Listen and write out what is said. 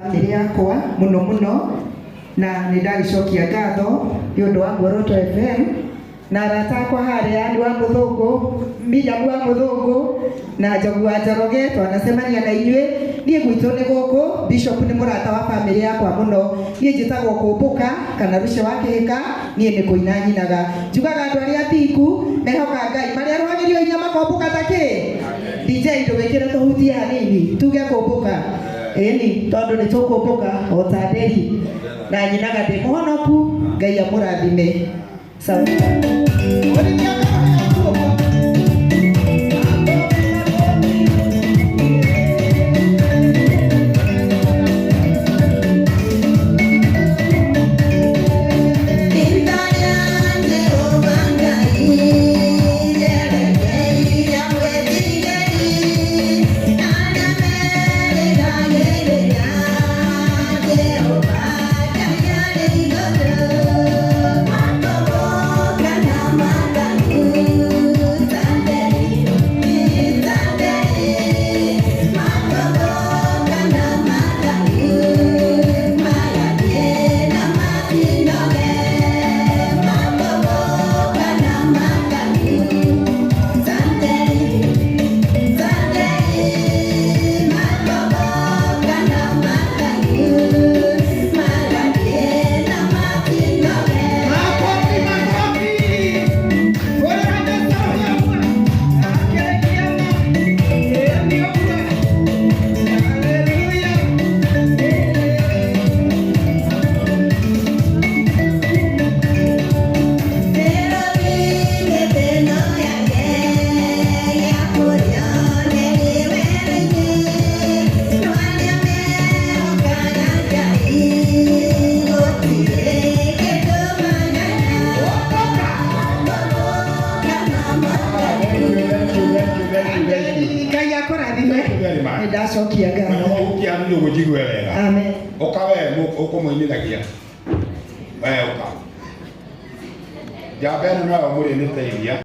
Famĩlĩ yakwa mũno mũno, na nĩ ndagĩcokia ngatho nĩ ũndũ wa Muoroto FM na arata akwa harĩa nĩ wa Mũthũngũ, Miriam wa Mũthũngũ na Njogu wa Njoroge, twanacemania na inyuĩ. Niĩ gwitũ nĩ gũkũ, Bishop nĩ mũrata wa famĩlĩ yakwa mũno. Niĩ njĩtagwo Kũmbũka kana Ruce wa Kĩhĩka, niĩ nĩ kũina nyinaga. Njugaga andũ arĩa athingu mehoka Ngai, marĩa rũhagĩrio hinya makombũka ta kĩ? DJ ndũgĩkĩre tũhutie hanini tuge kũmbũka. Ĩni, tondũ nĩ tũkũmbũka o ta nderi, na nyinaga ndĩ mũhonoku. Ngai amũrathime. Sawa. Makofi, makofi. Bora Haleluya. Thank you, thank you, thank you, thank you, thank you. Ngai akũrathime. Thank you very much. Nĩ ndacokia ngatho. Ũkia nĩ ũnjigue wega. Amen. Ũka we ũkũmũinithagia. We ũka. Njamba ĩno noyo mũrĩ nĩteithia.